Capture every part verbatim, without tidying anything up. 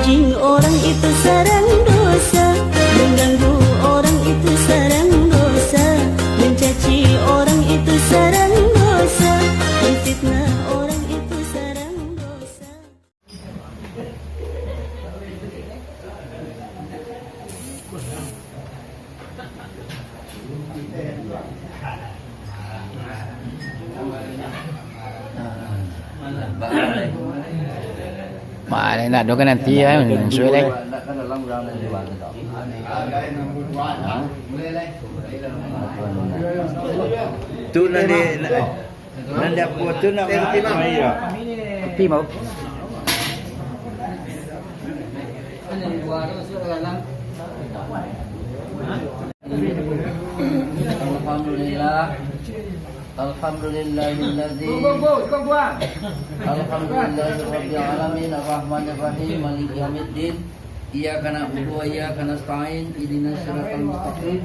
Cing orang itu sarang dosa, mengganggu orang itu sarang dosa, mencaci orang itu sarang dosa, menfitnah orang itu sarang dosa. Mana nak doakan nanti ya, suai lai. Tu nanti. Nan di apo tu nak main, yo? Kopi mau. Alhamdulillah. Alhamdulillahilladzi. Alhamdulillahirabbil alamin, arrahmanirrahim, maliki yaumiddin. Iyyaka na'budu wa iyyaka nasta'in, ihdinas siratal mustaqim,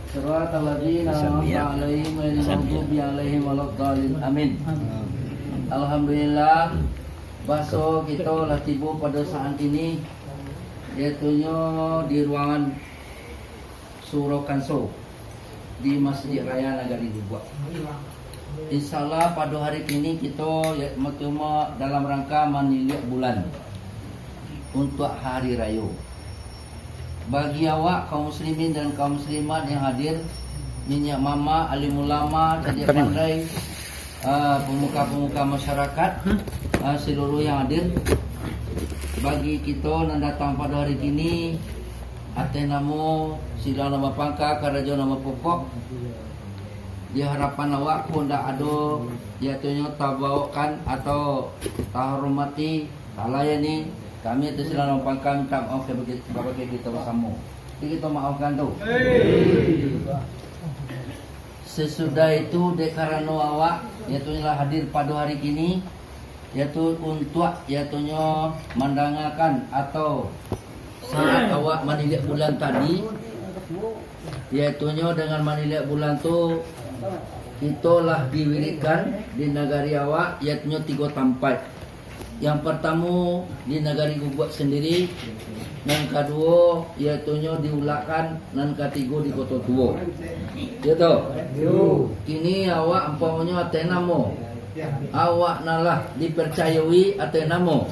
siratal ladzina an'amta 'alaihim, ghairil maghdubi 'alaihim waladdallin. Amin. Alhamdulillah, baso kito lah tibo pado saat kini, yaitunyo di ruangan Suro Kanso di Masjid Raya Nagari Guguak. Insyaallah, pado hari kini kito, ya, cuma dalam rangka maniliak bulan untuak hari rayo. Bagi awak kaum muslimin dan kaum muslimat yang hadir, niniak mamak, alim ulama, cadiak pandai, ah, pemuka-pemuka masyarakat, ah, seluruh yang hadir, bagi kito nan datang pado hari kini, ateh namo sidang nan bapangka, karajo nan bapokok, di hadapan awak ko ndak ado, yaitunyo tabawokan atau tahormati, talayani, kami ateh sidang nan bapangka minta maoh kabake, kabake kito basamo. Jadi kito maohkan tu. Sasudah itu, dek karano awak, yaitunyo lah hadir pado hari kini, yaitu untuak, yaitunyo mandangakan atau saat awak maniliak bulan tadi, yaitunyo dengan maniliak bulan tu, kito lah diwiridkan di nagari awak, yaitunyo tigo tampaik. Yang partamo di nagari Guguak sandiri, nan kaduo, yaitunyo diulakkan, nan katigo di Koto Tuo. Iyo toh? Yo. Kini awak umpamonyo ateh namo. Awak nan lah diparcayoi ateh namo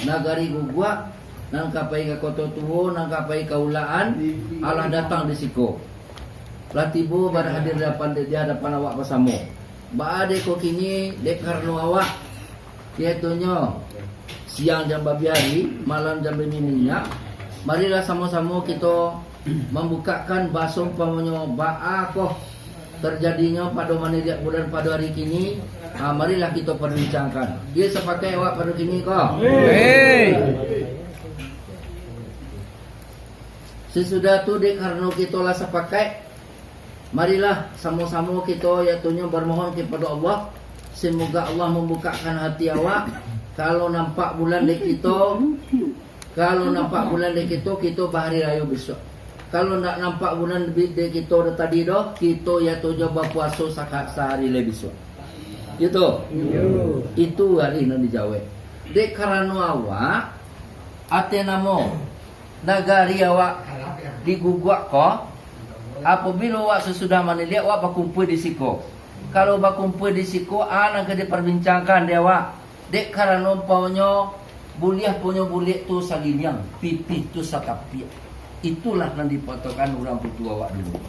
nagari Guguak, nan ka pai ka Koto Tuo, nan ka pai ka Ulakan, alah datang di siko. Lah tibo barhadir di hadapan, di hadapan awak basamo. Baa dek ko kini, dek karano awak, yaitunyo siang jan babiari, malam jan baminyak. Marilah samo-samo kito mambukakkan baso umpamonyo baa ko tarjadinyo pado maniliak bulan pado hari kini. Ah, marilah kito parbincangkan. Iyo sapakaik awak pado kini ko? Hei! Sasudah tu, dek karano kito lah sapakaik, marilah samo-samo kito, yaitunyo, bamohon kapado Allah, samoga Allah mambukakkan hati awak. Kalau nampak bulan dek kito, kalau nampak bulan dek kito, kito bahari rayo bisuak. Kalau ndak nampak bulan bi-, dek kito tadi doh, kito, yaitunyo, bapuaso saka-, sahari lai bisuak. Gitu? Yo. Itu hari nan dijawek. Dek karano awak, ateh namo nagari awak di Guguak ko, apabilo awak sasudah maniliak, awak bakumpua di siko. Kalau bakumpua di siko, a nan ka diparbincangkan dek awak, dek karano umpamonyo buliah punyo bulek tu sagiliang, pipih tu satapiak. Itulah nan dipatokan urang tutua awak dulu.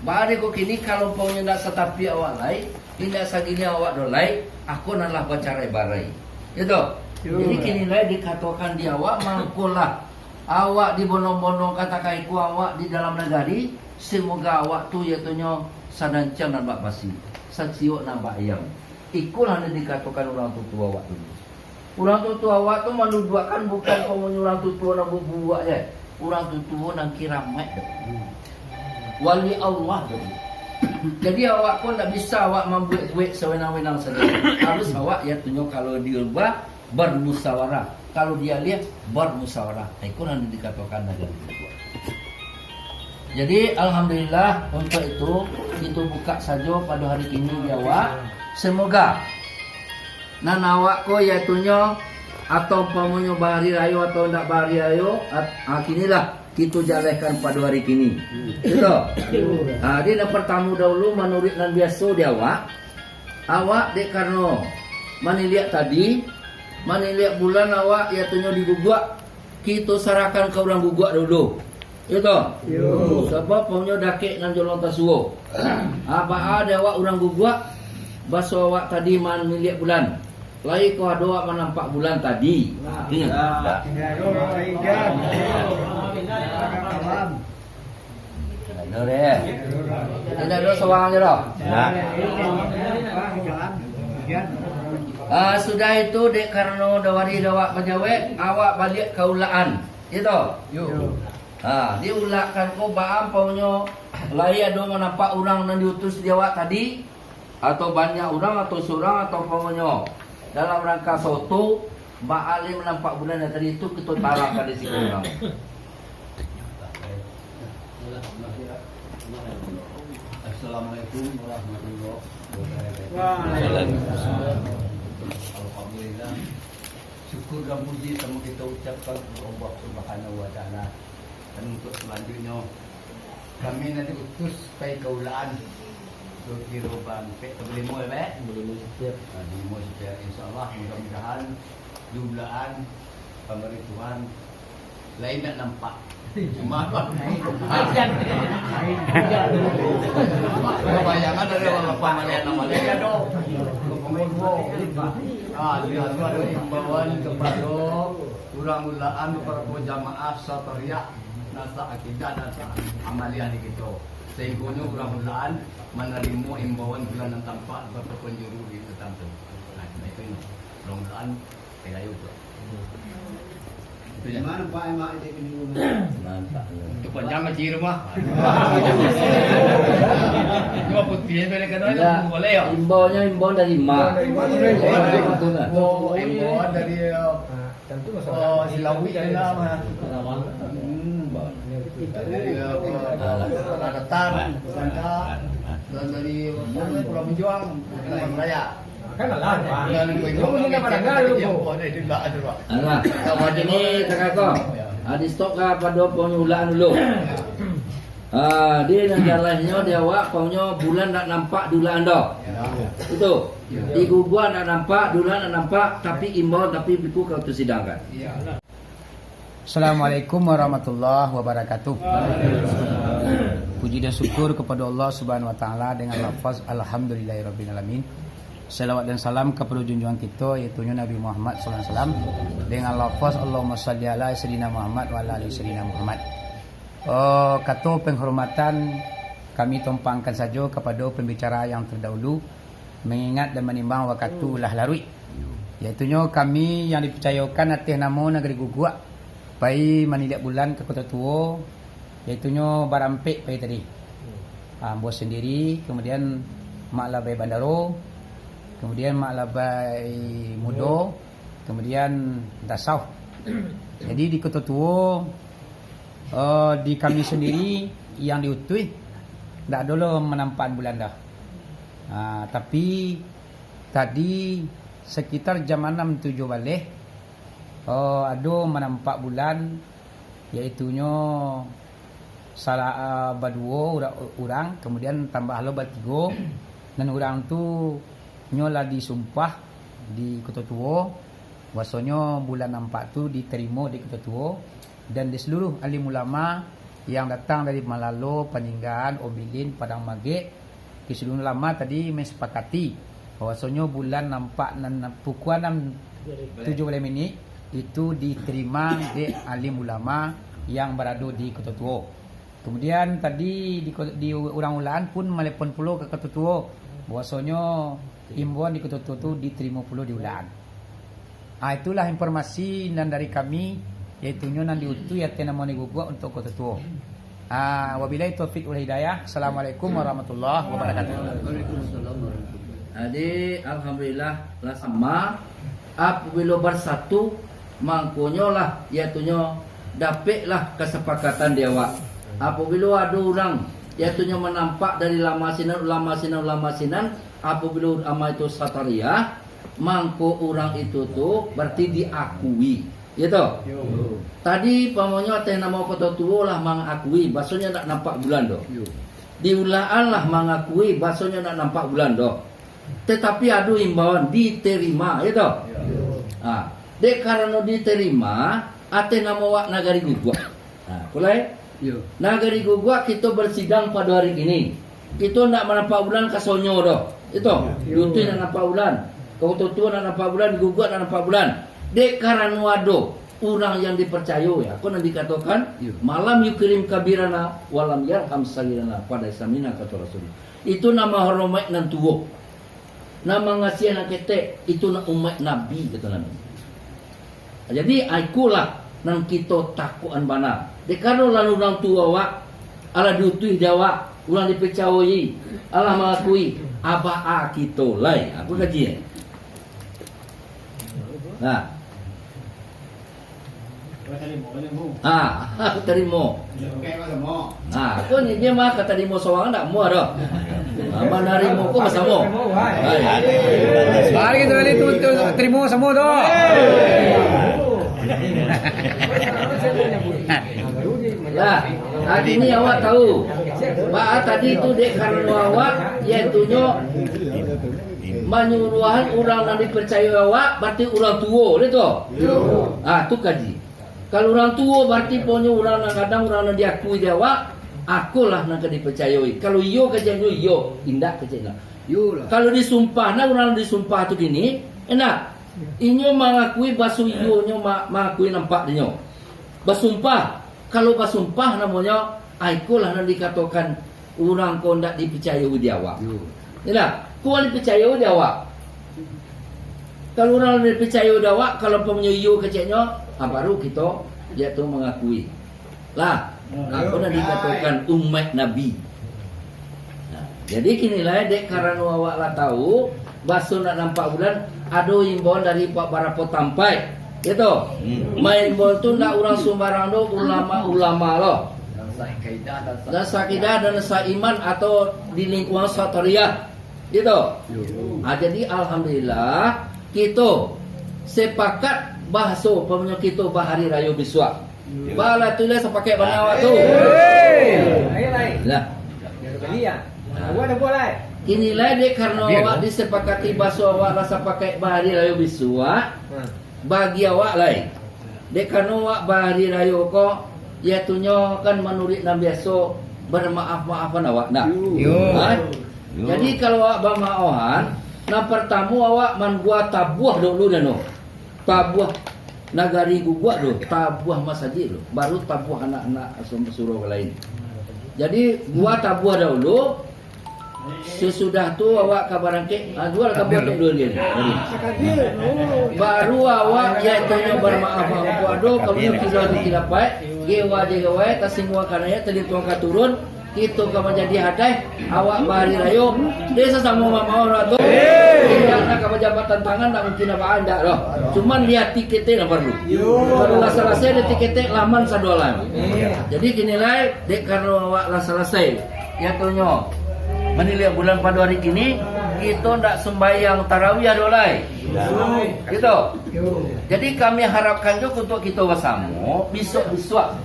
Baa dek ko kini, kalau umpamonyo indak satapiak awak lai, indak sagiliang awak doh lai, ako nan lah bacarai-barai. Yo toh? Yo. Jadi kini lai dikatokan di awak, mangkolah awak dibondong-bondongkan takah iko awak di dalam nagari, samoga awak tu, yaitunyo, sadanciang nan bak basi, sasiok nan bak ayam. Ikolah nan dikatokan urang tutua awak dulu. Urang tutua awak tu manuduakkan bukan umpamonyo urang tutua nan baburuak je. Urang tutua nan kiramaik tu. Wali Allah tu. Jadi awak ko ndak bisa awak mambuek-buek sawenang-wenang sajo. Harus awak, yaitunyo, kalau di rubah, bermusyawarah. Kalau di alih, bermusyawarah. Iko nan dikatokan nagari Guguak. Jadi, alhamdulillah, untuak itu, kito bukak sajo pado hari kini di awak. Samoga nan awak ko, yaitunyo, Atau umpamonyo bahari rayo atau indak bahari rayo, at-, ah, kinilah kito jalehkan pado hari kini. Gitu. Ah, jadi nan partamo dahulu, manuruik nan biaso di awak, awak dek karano maniliak tadi, maniliak bulan awak, iyo tu nyo diguguak, kito sarahkan ka urang guguak dulu. Iyo toh? Yo. Sabab paunyo dakek nan jolong tasuo. Apo ado awak urang guguak, baso awak tadi maniliak bulan. Lai ko ado awak manampak bulan tadi. Nah, iyo. Nah. Indak ado deh. Indak ado surang je doh. Nah. Ah, sudah itu, dek karano dawari dawak bajawek, awak baliak ka ulaan. Iyo toh? Yo. Ha, diulakkan ko baa ampaunyo, lai ado manampak urang nan diutus di awak tadi, atau banyak urang, atau surang, atau ampaunyo dalam rangka soto, baa lai manampak bulan nan tadi tu, kito tarangkan di siko urang. Assalamualaikum warahmatullahi wabarakatuh. Waalaikumsalam. Alhamdulillah. Syukur dan puji samo kito ucapkan kepada Allah Subhanahu wa Taala. Dan untuk selanjutnyo, kami nan diutus pai ka ulaan, kiro-kiro barampek atau balimo, yo, Pak? Balimo sekian. Ah, balimo sekian. Insyaallah, mudah-mudahan di ulaan pamari Tuhan lain ndak nampak. Cuma, bayangan dari urang lapan malian, enam malian, ado. Ah, di anu ado imbauan kepada urang ulaan, kepada jamaah Satariah, nasa akidah, nasa amaliah di kito. Sehinggonyo urang ulaan manarimo imbauan bulan nan tampak, barapo panjuru di petang tu. Nah, itu urang ulaan, kayo tu. Itu je. Mantap, yo. Itu panjang kecil rumah. Cuma putih, beda kata, boleh, yo? Imbauanyo imbau dari mak. Imbau dari mak. Imbau dari, oh, imbau dari, oh, Tantu masalah. Oh, si Lawi ni lah, mah. Hmm. Dari, eh, Tanah Datar, Bangka, dan dari, apa, Pulau Menjuang, Pulau Raya. Kan lah, Pak. Dan Pulau Menjuang, Pulau Menjuang, Pulau Menjuang, Pulau Menjuang, Pak. Alah, awak ini, kakak ko. Ah, di stop ka pado pengulaan dulu. Ah, di nan jalehnyo di awak, paunyo bulan ndak nampak di ulaan doh. Itu. Di guguak ndak nampak, di ulaan ndak nampak, tapi imbau, tapi biku ka tu sidangkan. Assalamualaikum warahmatullahi wabarakatuh. Puji dan syukur kepada Allah Subhanahu wa Taala dengan lafaz Alhamdulillahirabbil alamin. Salawat dan salam kepada junjungan kita, yaitunyo Nabi Muhammad sallallahu alaihi wasallam, dengan lafaz Allahumma shalli ala sayyidina Muhammad wa ala ali sayyidina Muhammad. Oh, kato penghormatan kami tumpangkan sajo kapado pambicara yang terdahulu, mangingat dan manimbang wakatu lah laruik. Yaitunyo kami yang dipicayokan ateh namo Nagari Guguak, pai maniliak bulan ka Koto Tuo, yaitunyo barampek pai tadi. Ah, ambo sandiri, kemudian Mak Labai Bandaro, kemudian Mak Labai Mudo, kemudian Dasau. Jadi di Koto Tuo, eh, di kami sandiri yang diutuih, ndak ado lo manampakan bulan doh. Ah, tapi tadi sekitar jam anam tujuah baleh, eh, ado manampak bulan, yaitunyo salah, ah, baduo ura-, urang, kemudian tambah lo batigo, nan urang tu nyo lah disumpah di Koto Tuo, bahwasonyo bulan nampak tu ditarimo di Koto Tuo, dan di seluruh alim ulama yang datang dari Malalo, Paninggaan, Ombilin, Padang Magek, di seluruh ulama tadi mensepakati bahwasonyo bulan nampak nan pukua anam tujuah baleh minik itu diterima dek alim ulama yang barado di Koto Tuo. Kemudian tadi di ko-, di urang ulaan pun malepon pulo ka Koto Tuo, bahwasonyo imbauan di Koto Tuo tu diterima pulo di ulaan. Ah, itulah informasi nan dari kami, yaitunyo nan diutuih ateh namo Nagari Guguak untuak Koto Tuo. Ah, wabillahi taufiq wal hidayah. Assalamualaikum warahmatullahi wabarakatuh. Jadi, alhamdulillah, lah sama. Apabilo barsatu, mangkonyo lah, yaitunyo dapeklah kasapakatan di awak. Apabilo ado urang, yaitunyo manampak dari ulama sinan, ulama sinan, ulama sinan, apabilo ulama itu satariah, Mangko urang itu tu bararti diakui, yo toh? Yo. Tadi pamonyo ateh namo Koto Tuo lah mangakui, basonyo ndak nampak bulan doh. Yo. Di Ulakan lah mangakui, basonyo ndak nampak bulan doh. Tetapi ado imbauan diterima, yo toh? Yo. Ha. Dek karano diterima, ateh namo wak Nagari Guguak. Ha, pulai? Yo. Nagari Guguak kito basidang pado ari kini. Kito ndak manampak bulan ka sonyo doh. Itu, Yo. Dutuih ndak nampak bulan. Ka Koto Tuo ndak nampak bulan, di Guguak ndak nampak bulan. Dek karano ado urang yang dipercayo, yo, ko nan dikatokan, Yo. "Malam yukrim kabirana, walam yarham sagirana, falaisa minna," kato Rasul. Itu nan mahormaik nan tuo. Nan mangasiah nan ketek, itu nan umaik Nabi, kato Nabi. Jadi, ikolah nan kito takuikan bana. Dek karano lah urang tuo awak, alah diutuih dek awak, urang dipicayo, alah mangakui, baa kito lai. Apo kaji, eh? Nah. Ha, tarimo. Ha, ko ni dia mah ka tarimo sorang ndak muah doh. Ha, manarimo ko basamo. Hai. Mari kito bali tu, tu, tarimo samo tu. Lah, kini awak tahu. Baa tadi tu dek karano awak, yaitunyo manyuruahan urang nan dipicayo awak, bararti urang tuo, deh tu? Yo. Ah, tu kaji. Kalau urang tuo, bararti ponyo urang nan kadang urang nan diakui dek awak, ikolah nan ka dipicayoi. Kalau iyo keceknyo iyo, indak keceknyo. Iyolah. Kalau disumpah, nah urang disumpah tu kini, indak. Inyo mangakui baso iyonyo, ma-, mangakui nampak dinyo. Basumpah, kalau basumpah namonyo, ah, ikolah nan dikatokan urang ko ndak dipicayo dek awak. Yo. Indak, ko dipicayo dek awak. Kalau urang dipicayo dek awak, kalau pamonyo iyo keceknyo, ah, baru kito, yo tu mangakui. Lah, nah, ko nan dikatokan umaik Nabi. Nah, jadi kini lai, dek karano awak lah tahu, baso ndak nampak bulan, ado imbauan dari babarapo tampaik, gitu. Hmm. Maimbau tu ndak urang sumbarang doh, ulama-ulama lo. Dan sakidah dan sa- Dan sakidah dan saiman atau di lingkungan Satariah, gitu. Yo. Ah, jadi alhamdulillah, kito sepakat bahaso pamonyo kito bahari rayo bisuak. Yo. Bala tu lah sapakaik bana awak tu. Hei. Lah. Kini lai, dek karano awak disepakati baso awak lah sapakaik bahari rayo bisuak, bagi awak lai. Dek karano awak bahari rayo ko, yo tunyo kan manuruik nan biaso, bamaaf-maafan awak, ndak? Yo. Ha? Yo. Jadi kalau awak bamaafan, nan partamo awak manggua tabuah dulu dano. Tabuah Nagari Guguak tu, tabuah masajik tu, baru tabuah anak-anak su-, surau lain. Jadi, gua tabuah dahulu, sasudah tu awak ka barangkek, ah, gua lah tabuah tu dulu dia ni. Baru awak, yo tunyo bamaaf-maaf, ado kamu kilo tu kilapai, gewa je gawai, tasingguang kanai, talituang ka turun, Kito ka manjadi hadai awak bahari rayo, dek sasamo mamaaf tu. Indak nak ka bajabatan tangan, ndak mungkin apa indak doh. Cuman di ati ketek lah parlu. Kalau lah salasai di ati ketek, laman sadoalan. Jadi kini lai, dek karano awak lah salasai, yo tunyo, maniliak bulan pado ari kini, kito ndak sumbayang tarawih doh lai. Gitu. Jadi kami harapkan juo untuak kito basamo, bisuak-bisuak.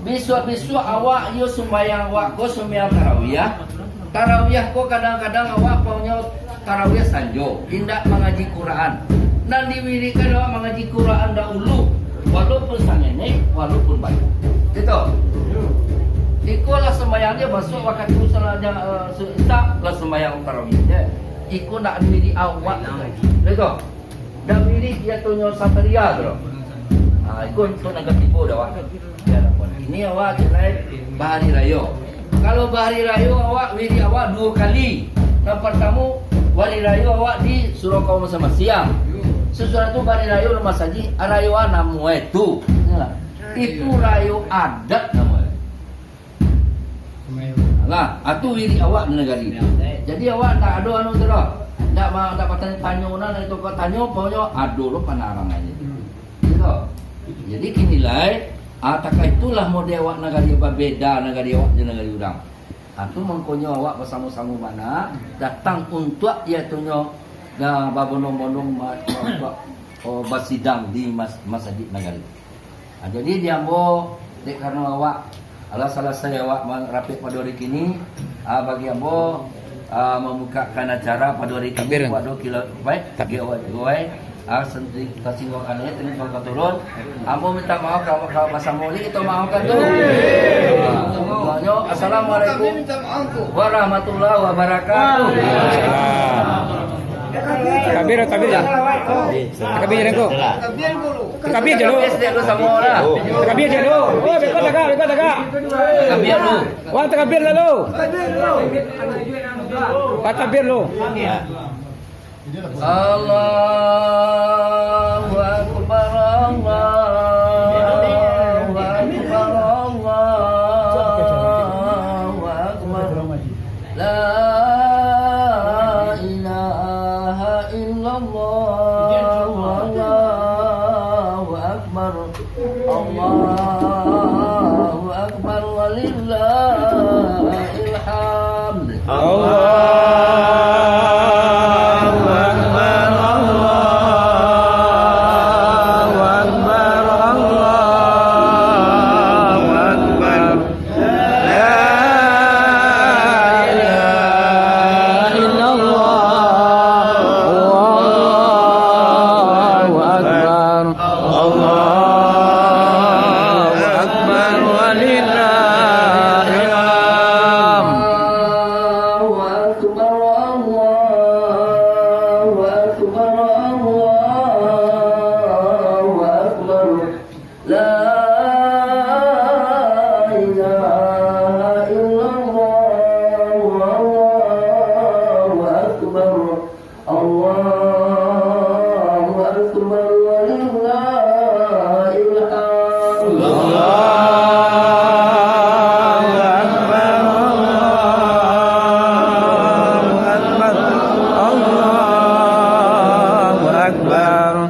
Bisuak-bisuak awak iyo sumbayang awak ko sumbayang tarawih. Tarawih ko kadang-kadang awak paunyo tarawih sanjo, indak mangaji Quran. Nan diwirikan awak mangaji Quran dahulu, walaupun sangenek, walaupun banyak. Gitu. Iko lah sumbayang dia masuk waktu salat, eh, su-, Isya lah sumbayang tarawih dia. Iko nak diwirik awak. Gitu. Dak wirik, yo tunyo Satria tu. Ha, iko untuak nan katigo dah, awak. Yo, ini awak tunai bahari rayo. Kalau bahari rayo awak wirik awak duo kali. Nan partamo, hari rayo awak di surau kaum masing-masing. Sasudah tu bahari rayo rumah saji, rayo namo e tu. Yo. Itu rayo adat namo e. Lah, atu wirik awak di nagari. Jadi awak ndak ado anu tu doh. Ndak ma-, ndak patanya-tanyo nan itu kau tanyo, paunyo ado lo panarang aja. Gitu. Jadi kini lai, ah, takah itulah model awak nagari babeda nagari awak di nagari urang. Ah, tu mangkonyo awak basamo-samo bana datang untuak yo tunyo Nah, babondong-bondong ma-, ma-, ma-, oh, basidang di mas-, masajik nagari. Ah, jadi di ambo, dek karano awak, alah salasai awak ma-, rapek pado hari kini, ah, bagi ambo, ah, mambukakan acara pado hari kini, Takbir. Pado kilo, baik, Takbir. Giveaway, giveaway, ah, senti-, tasingguang kanai, tadi ka turun, ambo minta maaf, kalau, kalau basamo ni kita maafkan tu. Ah, doanyo, Assalamualaikum warahmatullahi wabarakatuh. Waalaikumsalam. Takbir, takbir, ya. Takbir, ya, Dengku. Takbir je lu. Takbir je lu. Oh, beko tagak, beko tagak. Takbir lu. Wah, takbir lah lu. Wah, takbir lu. Allahu Akbar, Allahu Akbar, Allahu Akbar. La ilaha illallah, Allahu Akbar, Allahu Akbar, walillahil hamd. Allahu Akbar, Allahu Akbar, Allahu Akbar. La ilaha illallah. Allahu Akbar. Allahu Akbar. Walillahil hamd. Allahu Akbar. Allahu Akbar. Allahu Akbar. La ilaha illallah, Allahu Akbar, Allahu Akbar, walillahil hamd. Allahu Akbar, Allahu Akbar, Allahu Akbar. La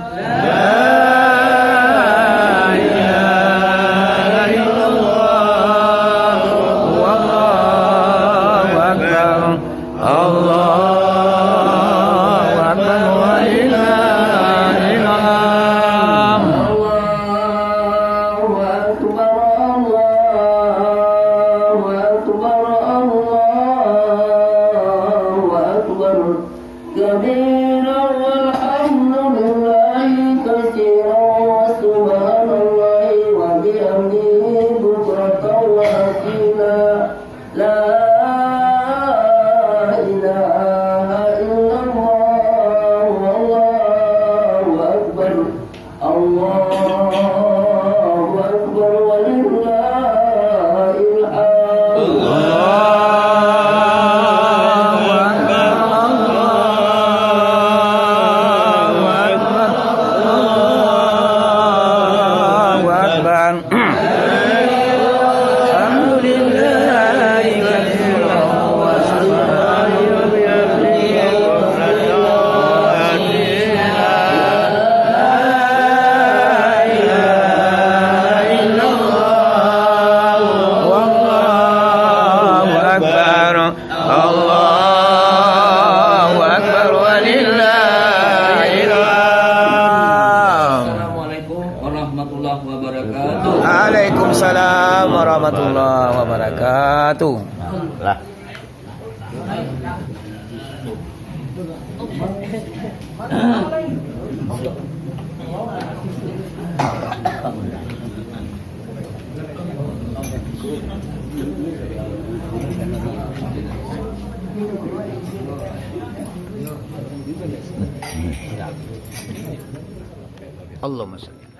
ilaha illallah. Allahu Akbar. Allahu Akbar. Walillahil hamd. Allahu Akbar. Allahu Akbar. Allahu Akbar. كبيرا والحمد لله كثيرا وسبحان الله وبحمده بكرة وأصيلا. لا إله إلا الله والله أكبر. Allahu Akbar walillahil hamd. Allahu Akbar, Allahu Akbar, Allahu Akbar. Alhamdulillahi katsiran wa subhanallahi Allahu Akbar. Allahu Akbar walillahil hamd. Assalamualaikum warahmatullahi wabarakatuh. Waalaikumsalam warahmatullahi wabarakatuh. Lah. Allahumma shalli.